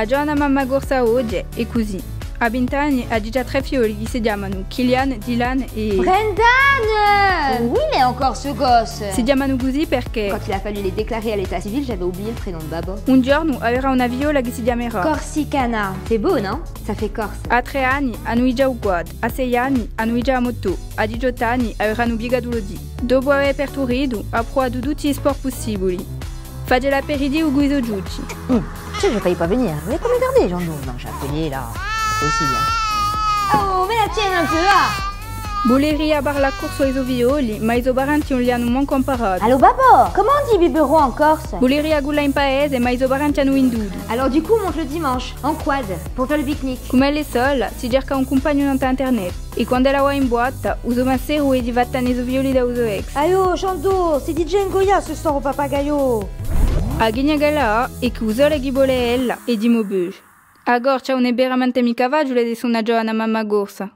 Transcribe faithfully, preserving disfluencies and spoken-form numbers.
A ghjovana mamma corsa oghje hè cusì. À vint'anni hà digià trè figlioli chì si chjamanu Kylian, Dylan è... Brendan! Où il est encore, ce gosse? Si chjamanu cusì perchè... Quand il a fallu les déclarer à l'état civil, j'avais oublié le prénom de Babo. Un ghjornu averà una figliola chì si chjamerà... Corsicana. C'est beau, non? Ça fait corse. À trè anni anu digià u quad, à sei anni anu digià a motò, à diciottu anni averanu pigatu l'O D. Dopu avè parturitu, hà pruvatu tutti i sport pussibuli. Face l'aperitivu cù i so ciucci. Hum, tu sais, je vais pas venir. Mais comment garder, Jean-Loup? Non, j'ai appelé là. Aussi, hein. Oh, mais la tienne un peu, là. Vuleria parlà corsu à i so figlioli, ma i so parenti ùn li anu mancu amparatu. Allô, Babo, comment on dit biberon en corse? Vuleria cullà in paese, ma i so parenti anu vindutu. Alors, du coup, on monte le dimanche, en quad, pour faire le pique-nique. Cum'ella hè sola, si cerca un cumpagnu nant'à internet. È quand'ella và in buata, u so penseru hè di fà tene i so figlioli da u so ex. Aiò, Jean-Loup, c'est D J Ngoya ce soir au Papagayo. A ghjugna ch'ella hà hè chì u sole chì vole ella hè di Maubeuge. A Corsica ùn hè veramente micca faciule d'esse una ghjovana mamma corsa.